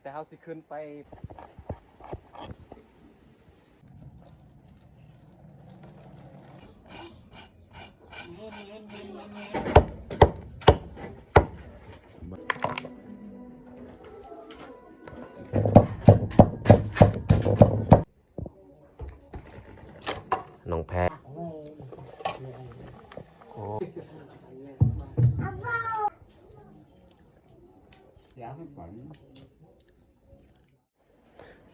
ແຕ່ເຮົາຊິຂຶ້ນໄປ ນ້ອງແພ ໂອ້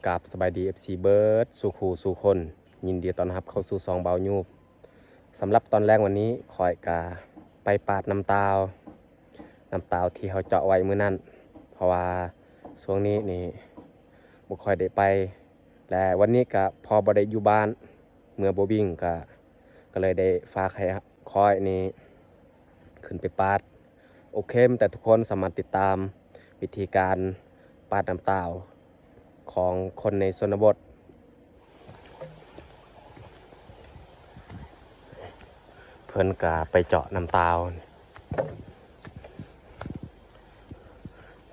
ກາບສະບາຍດີ ເອັຟຊີ ເບິດສູ່ຄູ່ສູ່ຄົນ, ຍິນດີຕ້ອນຮັບເຂົ້າສູ່ຊ່ອງບ່າວຍູບ. ສຳລັບຕອນແລງວັນນີ້ ຂ້ອຍກະໄປປາດນ້ຳຕາວ, ນ້ຳຕາວທີ່ເຮົາເຈາະໄວ້ມື້ນັ້ນ, ເພາະວ່າຊ່ວງນີ້ນີ້ບໍ່ຄ່ອຍໄດ້ໄປ ແລະ ວັນນີ້ກະພໍບໍ່ໄດ້ຢູ່ບ້ານ, ເມືອບໍ່ວິງ ກະ ກະເລີຍໄດ້ຝາກໃຫ້ຂ້ອຍນີ້ຂຶ້ນໄປປາດ. ໂອເຄ ແຕ່ທຸກຄົນສາມາດຕິດຕາມວິທີການປາດນ້ຳຕາວຂອງຄົນໃນຊົນນະບົດ. ເພິ່ນກະໄປເຈາະນ້ຳຕາວ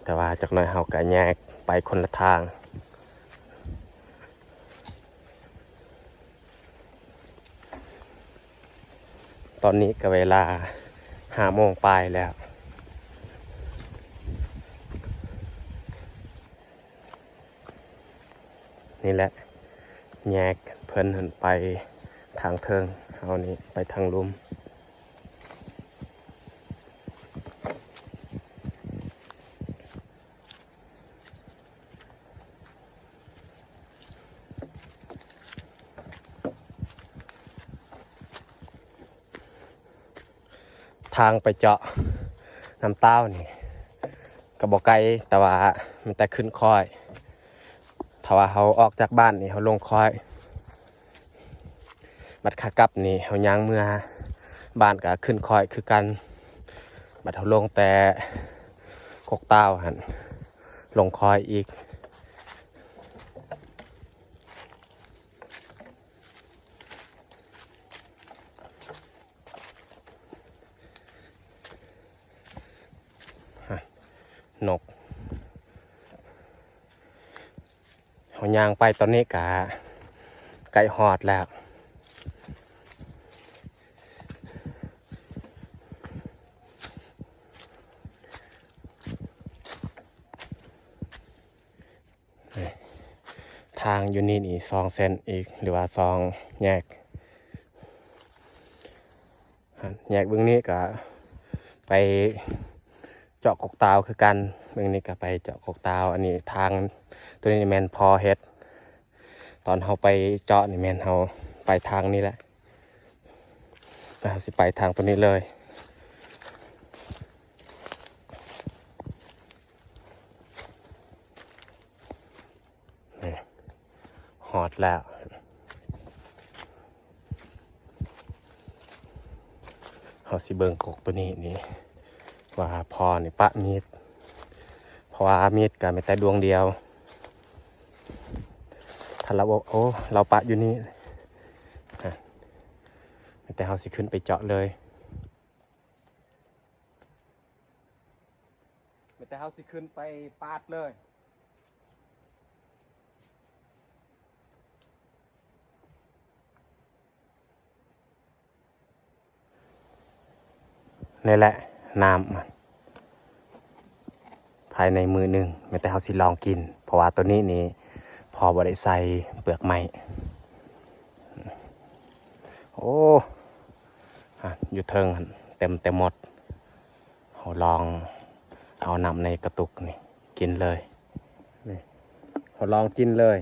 ແຕ່ວ່າຈັກໜ້ອຍເຮົາກະແຍກໄປຄົນລະທາງ. ຕອນນີ້ກະເວລາຫ້າໂມງປາຍແລ້ວ. ນີ້ແຫຼະ ແຍກເພິ່ນຫັ້ນໄປທາງເທິງ, ເຮົານີ້ໄປທາງລຸ່ມ. ທາງໄປເຈາະນ້ຳຕາວນີ້ກະບໍ່ໄກ, ແຕ່ວ່າມັນແຕ່ຂຶ້ນຄ້ອຍ. ຖ້າວ່າເຮົາອອກຈາກບ້ານນີ້ ເຮົາລົງຄ້ອຍ. ບັດຂາກັບນີ້ເຮົາຍ່າງເມືອບ້ານກະຂຶ້ນຄ້ອຍຄືກັນ. ບັດເຮົາລົງແຕ່ກົກຕາວຫັ້ນ ລົງຄ້ອຍອີກ. ນົກ. ເຮົາຍ່າງໄປຕອນນີ້ກະໃກ້ຮອດແລ້ວ. ທາງຢູ່ນີ້ນີ້ສອງເສັ້ນອີກ ຫຼືວ່າສອງແຍກ. ແຍກເບື້ອງນີ້ກະໄປເຈາະກົກຕາວຄືກັນ, ເບື້ອງນີ້ກະໄປເຈາະກົກຕາວ. ອັນນີ້ທາງໂຕນີ້ແມ່ນພໍ່ເຮັດ, ຕອນເຮົາໄປເຈາະນີ້ແມ່ນເຮົາໄປທາງນີ້ແຫຼະ, ແລ້ວເຮົາຊິໄປທາງໂຕນີ້ເລີຍ. ນີ້ ຮອດແລ້ວ. ເຮົາຊິເບິ່ງກົກໂຕນີ້ນີ້ ວ່າພໍ່ນີ້ປະມີດ, ເພາະວ່າມີດກະມີແຕ່ດວງດຽວ. ຖ້າລາວ ໂອ້ ລາວປະຢູ່ນີ້, ແຕ່ເຮົາຊິຂຶ້ນໄປເຈາະເລີຍ. ແຕ່ເຮົາຊິຂຶ້ນໄປປາດເລີຍ. ນີ້ແຫຼະ ນ້ຳ ພາຍໃນມື້ໜຶ່ງ ແມ່ນແຕ່ເຮົາຊິລອງກິນ, ເພາະວ່າໂຕນີ້ນີ້ພໍ່ບໍ່ໄດ້ໃສ່ເປືອກໄມ້. ໂອ້ ຢູ່ເທິງຫັ້ນເຕັມແຕ່ໝົດ. ເຮົາລອງເອົານ້ຳໃນກະຕຸກນີ້ກິນເລີຍ. ນີ້ ເຮົາລອງກິນເລີຍ.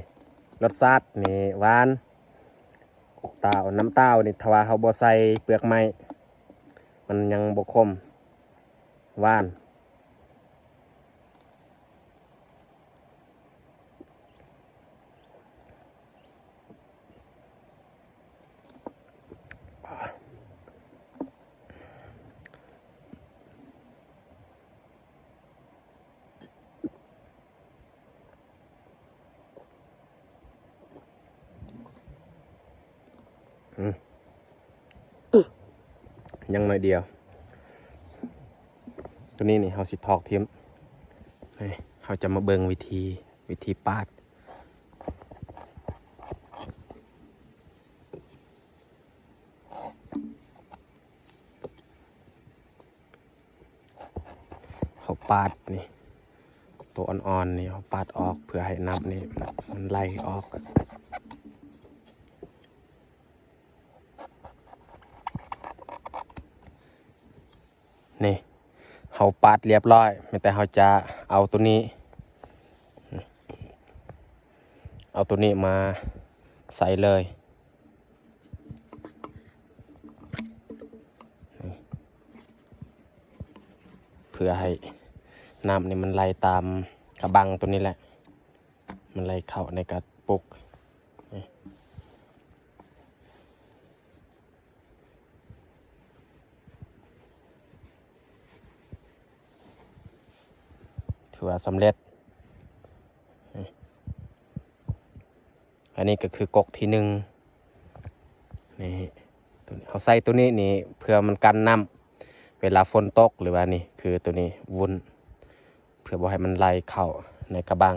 ລົດຊາດນີ້ຫວານ. ກົກຕາວ ນ້ຳຕາວນີ້ ຖ້າວ່າເຮົາບໍ່ໃສ່ເປືອກໄມ້ ມັນຍັງບໍ່ຂົມ. ຫວານ. ອືມ ຍັງໜ້ອຍດຽວ. ໂຕນີ້ນີ້ເຮົາຊິຖອກຖິ້ມ. ນີ້ ເຮົາຈະມາເບິ່ງວິທີ ວິທີປາດ. ເຮົາປາດນີ້ ໂຕອ່ອນໆນີ້ ເຮົາປາດອອກເພື່ອໃຫ້ນ້ຳນີ້ມັນໄຫຼອອກ. ນີ້ ເຮົາປາດລຽບຮ້ອຍ ມີແຕ່ເຮົາຈະເອົາໂຕນີ້ ເອົາໂຕນີ້ມາໃສ່ເລີຍ ເພື່ອໃຫ້ນ້ຳນີ້ມັນໄຫຼຕາມກະບັງໂຕນີ້ແຫຼະ ມັນໄຫຼເຂົ້າໃນກະປຸກ. ຖືວ່າສຳເລັດ. ອັນນີ້ກໍຄືກົກທີໜຶ່ງ ນີ້ ໂຕນີ້ ເຮົາໃສ່ໂຕນີ້ນີ້ເພື່ອມັນກັນນ້ຳ ເວລາຝົນຕົກ ຫຼືວ່ານີ້ ຄືໂຕນີ້ວຸ້ນ ເພື່ອບໍ່ໃຫ້ມັນໄຫຼເຂົ້າໃນກະບັງ.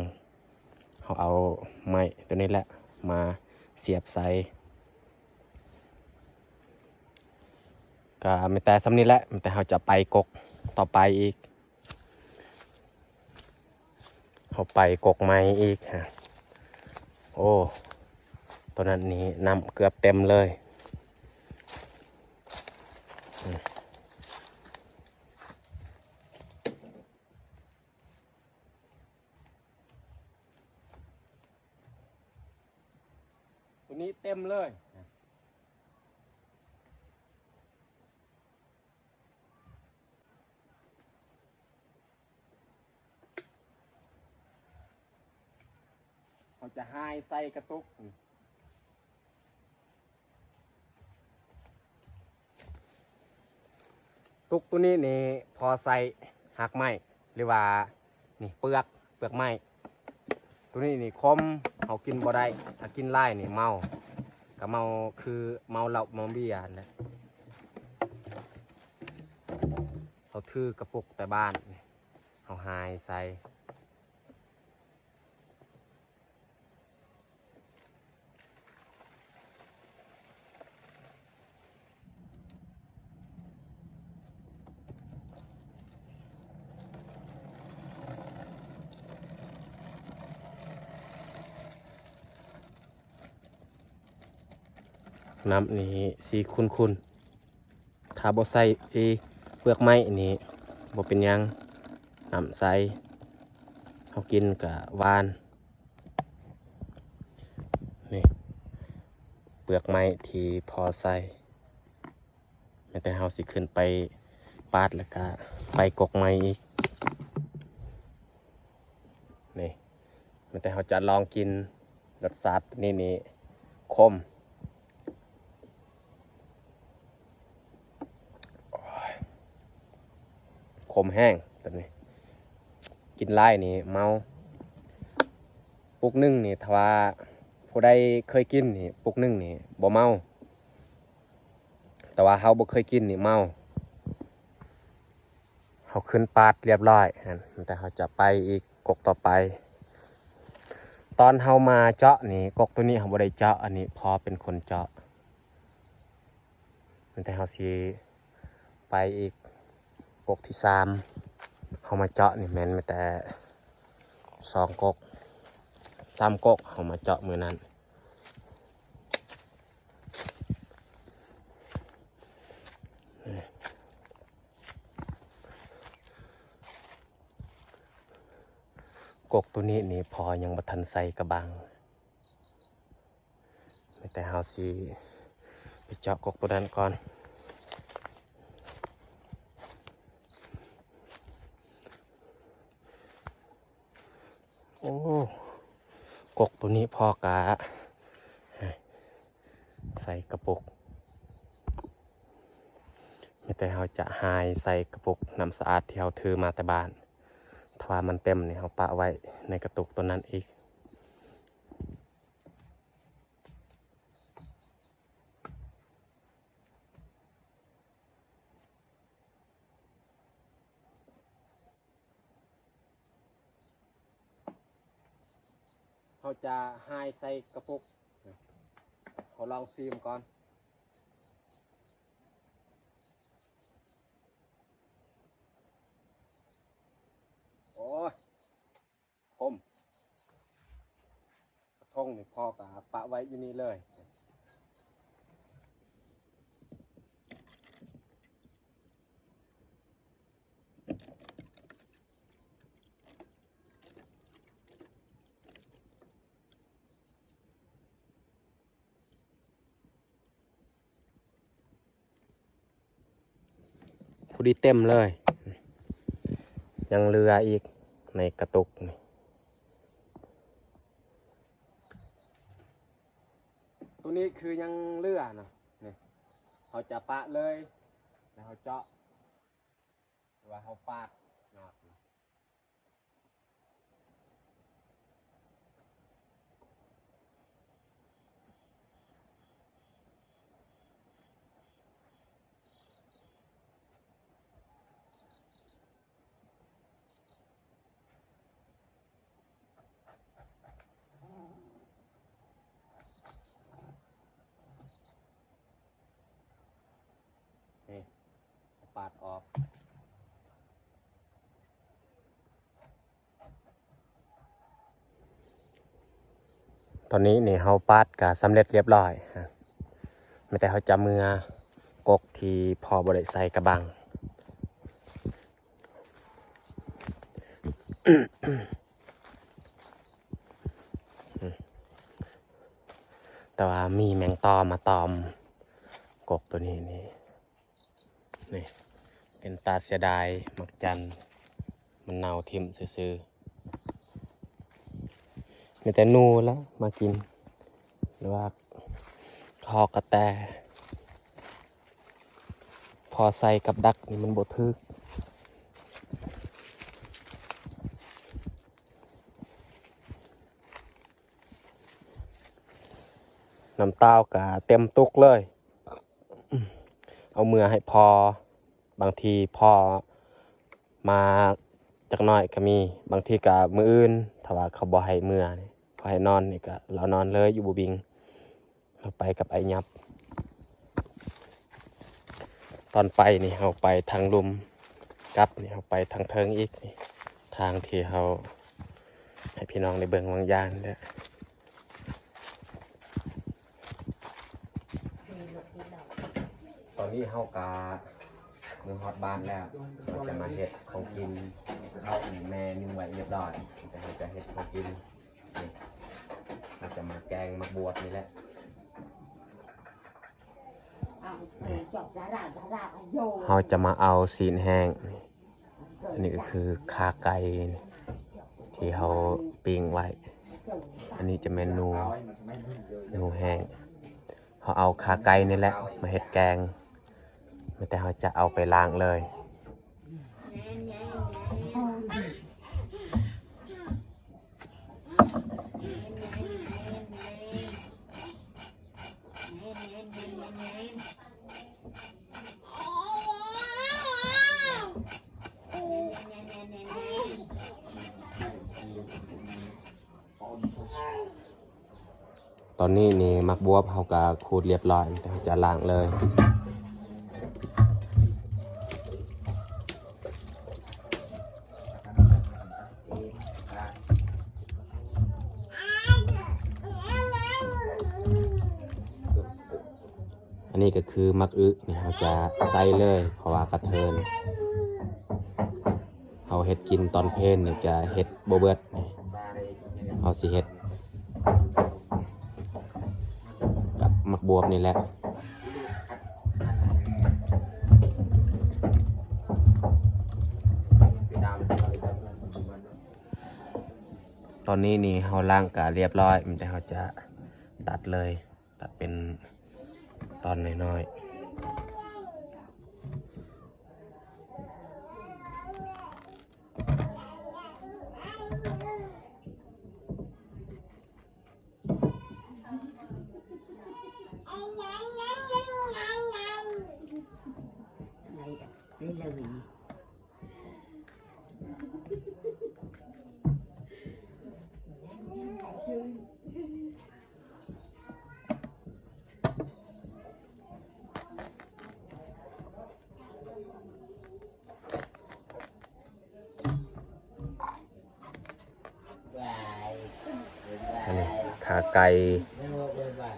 ເຮົາເອົາໄມ້ໂຕນີ້ແຫຼະມາສຽບໃສ່. ກະມີແຕ່ສ່ຳນີ້ແຫຼະ ມີແຕ່ເຮົາຈະໄປກົກຕໍ່ໄປອີກ ເຮົາໄປກົກໃໝ່ອີກ. ໂອ້ ໂຕນັ້ນນີ້ນ້ຳເກືອບເຕັມເລີຍ. ໂຕນີ້ເຕັມເລີຍ. ເຮົາຈະຫາຍໃສ່ກະຕຸກ. ຕຸກໂຕນີ້ນີ້ພໍໃສ່ຮາກໄມ້ ຫຼືວ່ານີ້ເປືອກ ເປືອກໄມ້. ໂຕນີ້ນີ້ຂົມ ເຮົາກິນບໍ່ໄດ້ ຖ້າກິນຫຼາຍນີ້ເມົາ ກະເມົາຄືເມົາເຫຼົ້າເມົາເບຍຫັ້ນແຫຼະ. ເຮົາຖືກະປຸກແຕ່ບ້ານ ເຮົາຫາຍໃສ່. ນ້ຳນີ້ສີຂຸ້ນໆ ຖ້າບໍ່ໃສ່ເປືອກໄມ້ນີ້ບໍ່ເປັນຫຍັງ ນ້ຳໃສ ເຮົາກິນກະຫວານ. ນີ້ ເປືອກໄມ້ທີ່ພໍໃສ່ ແມ່ນແຕ່ເຮົາຊິຂຶ້ນໄປປາດ ແລ້ວກະໄປກົກໃໝ່ອີກ. ນີ້ ແມ່ນແຕ່ເຮົາຈະລອງກິນ ລົດຊາດນີ້ນີ້ຂົມ ໂອ້ຍ ຂົມແຮງໂຕນີ້ ກິນຫຼາຍນີ້ເມົາ. ປຸກໜຶ່ງນີ້ ຖ້າວ່າຜູ້ໃດເຄີຍກິນນີ້ ປຸກໜຶ່ງນີ້ບໍ່ເມົາ ແຕ່ວ່າເຮົາບໍ່ເຄີຍກິນນີ້ເມົາ. ເຮົາຂຶ້ນປາດລຽບຮ້ອຍ ແຕ່ເຮົາຈະໄປອີກກົກຕໍ່ໄປ. ຕອນເຮົາມາເຈາະນີ້ ກົກໂຕນີ້ເຮົາບໍ່ໄດ້ເຈາະ ອັນນີ້ພໍ່ເປັນຄົນເຈາະ. ແຕ່ເຮົາຊິໄປອີກ ກົກທີສາມ ເຮົາມາເຈາະນີ້ແມ່ນມີແຕ່ສອງກົກ ສາມກົກ ເຮົາມາເຈາະມື້ນັ້ນ. ກົກໂຕນີ້ນີ້ພໍ່ຍັງບໍ່ທັນໃສ່ກະບັງ ແຕ່ເຮົາຊິໄປເຈາະກົກໂຕນັ້ນກ່ອນ. ໂອ້ ກົກໂຕນີ້ພໍ່ກະໃສ່ກະປຸກ ມີແຕ່ເຮົາຈະຫາຍໃສ່ກະປຸກນ້ຳສະອາດທີ່ເຮົາຖືມາແຕ່ບ້ານ. ຖ້າວ່າມັນເຕັມນີ້ ເຮົາປະໄວ້ໃນກະຕຸກໂຕນັ້ນອີກ. ເຮົາຈະຫາຍໃສ່ກະປຸກ. ເຮົາລອງຊີມກ່ອນ. ໂອ້ຍ ຂົມ. ກະທົງນີ້ພໍກະປະໄວ້ຢູ່ນີ້ເລີຍ. ພໍດີເຕັມເລີຍ. ຍັງເຫຼືອອີກໃນກະຕຸກນີ້. ໂຕນີ້ຄືຍັງເຫຼືອນະ. ນີ້ ເຮົາຈະປະເລີຍ ແລ້ວເຮົາເຈາະ ຫຼືວ່າເຮົາປາດຍອດ. ນີ້ ປາດອອກ. ຕອນນີ້ນີ້ເຮົາປາດກະສຳເລັດລຽບລ້ອຍ. ແມ່ນແຕ່ເຮົາຈະເມືອກົກທີ່ພໍບໍ່ໄດ້ໃສ່ກະບັງ. ແຕ່ວ່າມີແມງຕໍ່ມາຕອມກົກໂຕນີ້ນີ້. ນີ້ ເປັນຕາເສຍດາຍ ໝາກຈັນມັນເນົ່າຖິ້ມຊື່ໆ. ມີແຕ່ໜູລະມາກິນ ຫຼືວ່າຮອກກະແຕ. ພໍໃສ່ກັບດັກນີ້ມັນບໍ່ຖືກ. ນ້ຳເຕົ້າກະເຕັມຕຸກເລີຍ. ເອົາເມືອໃຫ້ພໍ່. ບາງທີພໍ່ມາຈັກໜ້ອຍກະມີ, ບາງທີກະມື້ອື່ນ ຖ້າວ່າເຂົາບໍ່ໃຫ້ເມືອ ເຂົາໃຫ້ນອນນີ້ກະລາວນອນເລີຍ ຢູ່ບໍ່ບິງ. ເຮົາໄປກັບອ້າຍຫຍັບ. ຕອນໄປນີ້ເຮົາໄປທາງລຸ່ມ, ກັບນີ້ເຮົາໄປທາງເທິງອີກ. ນີ້ທາງທີ່ເຮົາໃຫ້ພີ່ນ້ອງໄດ້ເບິ່ງວາງຢ່າງນີ້ແຫຼະ. ຕອນນີ້ເຮົາກະເມືອຮອດບ້ານແລ້ວ, ເຮົາຈະມາເຮັດຂອງກິນ. ເຮົາແມ່ຍູ້ໄວ້ລຽບລ້ອຍ, ແຕ່ເຮົາຈະເຮັດຂອງກິນ. ນີ້ ເຮົາຈະມາແກງໝາກບວບນີ້ແຫຼະ. ເຮົາຈະມາເອົາຊີ້ນແຫ້ງ. ອັນນີ້ກະຄືຂາໄກ່ທີ່ເຮົາປີ້ງໄວ້. ອັນນີ້ຈະແມ່ນໜູ, ໜູແຫ້ງ. ເຮົາເອົາຂາໄກ່ນີ້ແຫຼະມາເຮັດແກງ, ແຕ່ເຮົາຈະເອົາໄປລ້າງເລີຍ. ຕອນນີ້ນີ້ໝາກບວບເຮົາກະຂູດລຽບລ້ອຍ, ແຕ່ເຮົາຈະລ້າງເລີຍ. ອັນນີ້ກະຄືໝາກອຶນີ້ ເຮົາຈະໃສ່ເລີຍ ເພາະວ່າກະເທີນ ເຮົາເຮັດກິນຕອນເພນນີ້ກະເຮັດບໍ່ເບິດ. ເຮົາຊິເຮັດກັບໝາກບວບນີ້ແຫຼະ. ຕອນນີ້ນີ້ເຮົາລ້າງກະລຽບລ້ອຍ, ແຕ່ເຮົາຈະຕັດເລີຍ, ຕັດເປັນຕອນນ້ອຍໆ. ໄດ້ເລີຍ. ອັນນີ້ຂາໄກ່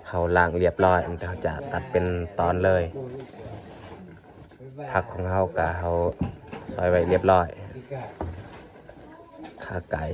ເຮົາລ້າງລຽບຮ້ອຍ ແລ້ວເຮົາຈະຕັດເປັນຕອນເລີຍ. ຜັກຂອງເຮົາກະເຮົາຊອຍໄວ້ລຽບຮ້ອຍ. ຂາໄກ່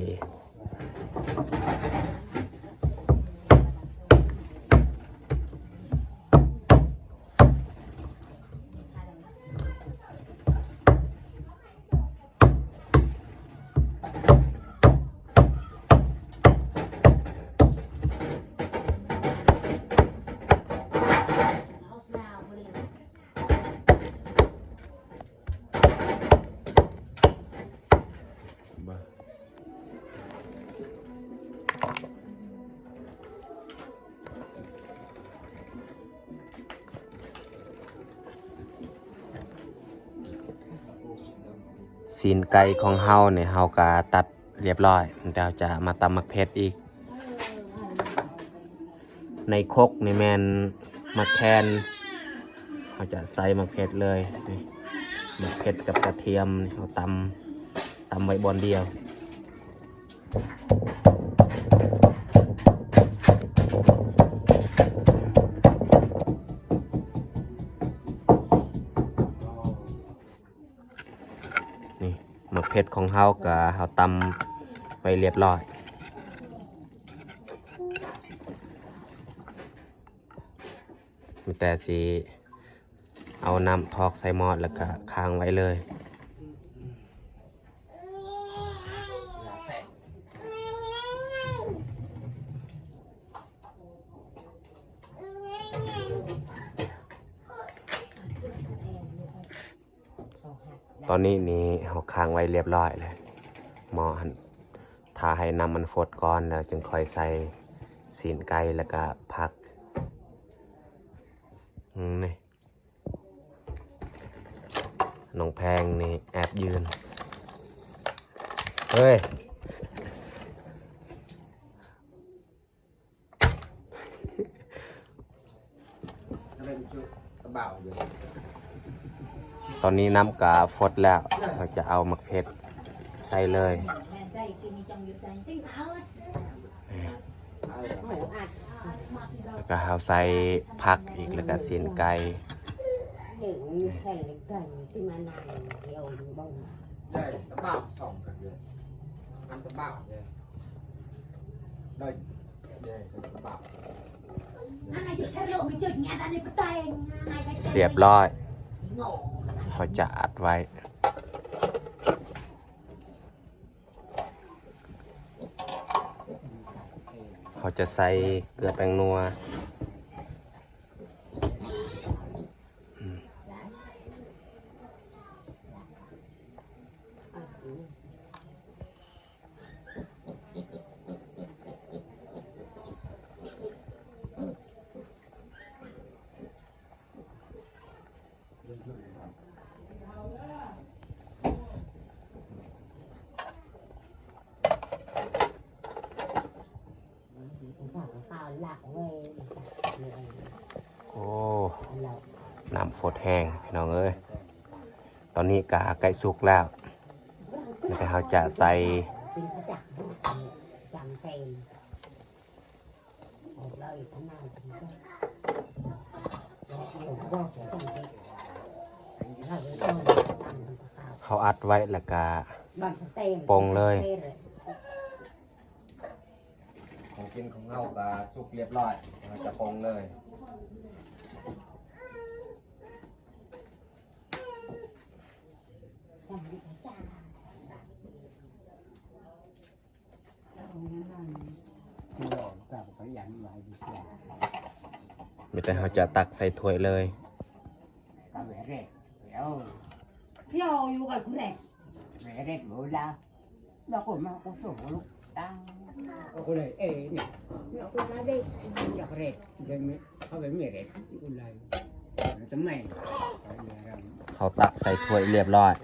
ຊີ້ນໄກ່ຂອງເຮົານີ້ ເຮົາກະຕັດລຽບຮ້ອຍ ແຕ່ເຮົາຈະມາຕຳໝາກເຜັດອີກ. ໃນຄົກນີ້ແມ່ນໝາກແຄນ ເຮົາຈະໃສ່ໝາກເຜັດເລີຍ. ນີ້ ໝາກເຜັດກັບກະທຽມ ນີ້ເຮົາຕຳ ຕຳໄວ້ບ່ອນດຽວ. ນີ້ ໝາກເຜັດຂອງເຮົາກະເຮົາຕຳໄວ້ລຽບຮ້ອຍ ມີແຕ່ຊິເອົານ້ຳຖອກໃສ່ໝໍ້ ແລ້ວກະຄ້າງໄວ້ເລີຍ. ຕອນນີ້ນີ້ເຮົາຄ້າງໄວ້ລຽບຮ້ອຍແລ້ວ ໝໍ້ຫັ້ນ. ຖ້າໃຫ້ນ້ຳມັນຟົດກ່ອນ ແລ້ວຈຶ່ງຄ່ອຍໃສ່ຊີ້ນໄກ່ ແລ້ວກະຜັກ. ອືມ ນີ້ ນ້ອງແພງນີ້ແອບຢືນ ເອີຍ. ຕອນນີ້ນ້ຳກະຟົດແລ້ວ ເຮົາຈະເອົາໝາກເຜັດໃສ່ເລີຍ ແລ້ວກະເຮົາໃສ່ຜັກອີກ ແລ້ວກະຊີ້ນໄກ່. ລຽບຮ້ອຍ ເຮົາຈະອັດໄວ້ ເຮົາຈະໃສ່ເກືອແປ້ງນົວ. ໂອ້ ນ້ຳຟົດແຮງພີ່ນ້ອງເອີຍ. ຕອນນີ້ກະໃກ້ສຸກແລ້ວ ແລ້ວກະເຮົາຈະໃສ່ ເຮົາອັດໄວ້ ແລ້ວກະປົ່ງເລີຍ. ຂອງກິນຂອງເຮົາກະສຸກລຽບຮ້ອຍ ເຮົາຈະປົ່ງເລີຍ. ມີແຕ່ເຮົາຈະຕັກໃສ່ຖ້ວຍເລີຍ. ເຮົາຕັກໃສ່ຖ້ວຍລຽບຮ້ອຍ.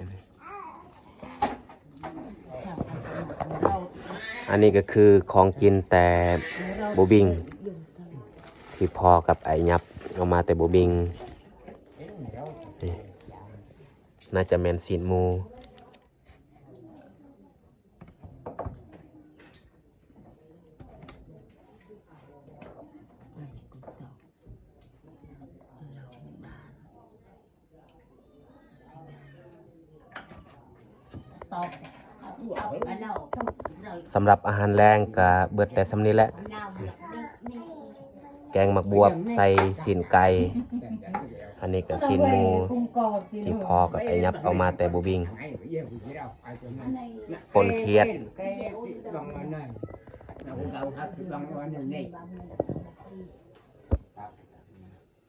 ອັນນີ້ກະຄືຂອງກິນແຕ່ບູບິງ ທີ່ພໍ່ກັບອ້າຍຫຍັບເອົາມາແຕ່ບູບິງ. ນີ້ ໜ້າຈະແມ່ນຊີ້ນໝູ. ສຳລັບອາຫານແລງກະເບິດແຕ່ສ່ຳນີ້ແຫຼະ ແກງໝາກບວບໃສ່ຊີ້ນໄກ່ ອັນນີ້ກະຊີ້ນໝູ ທີ່ພໍ່ກັບອ້າຍຫຍັບເອົາມາແຕ່ບູບິງ ປົ່ນຂຽດ.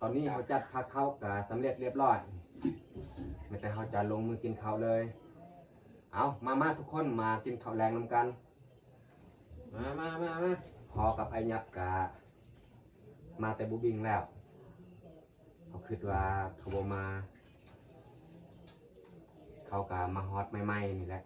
ຕອນນີ້ເຮົາຈັດພາເຂົ້າກະສຳເລັດລຽບລ້ອຍ ແມ່ນແຕ່ເຮົາຈະລົງມືກິນເຂົ້າເລີຍ. ເອົາ ມາໆ ທຸກຄົນ ມາກິນເຂົ້າແລງນຳກັນ ມາໆໆໆ. ພໍ່ກັບອ້າຍຫຍັບກະມາແຕ່ບູບິງແລ້ວ ເຮົາຄິດວ່າເຂົາບໍ່ມາ ເຂົາກະມາຮອດໃໝ່ໆ ນີ້ແຫຼະ.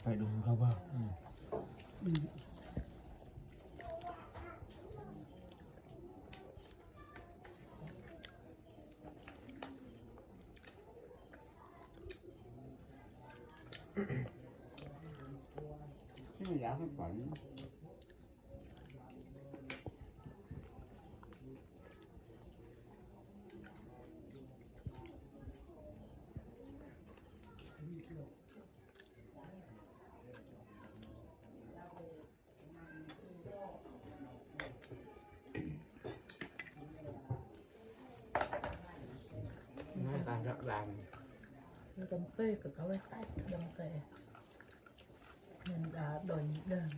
ໄປດູເຂົາບໍ່? ອືມ ອືມ ນີ້ແຫຼະ ມັນກໍ Dăm kê kơ kâo lĕ tách, dăm kê. Nên đã đòi đơm.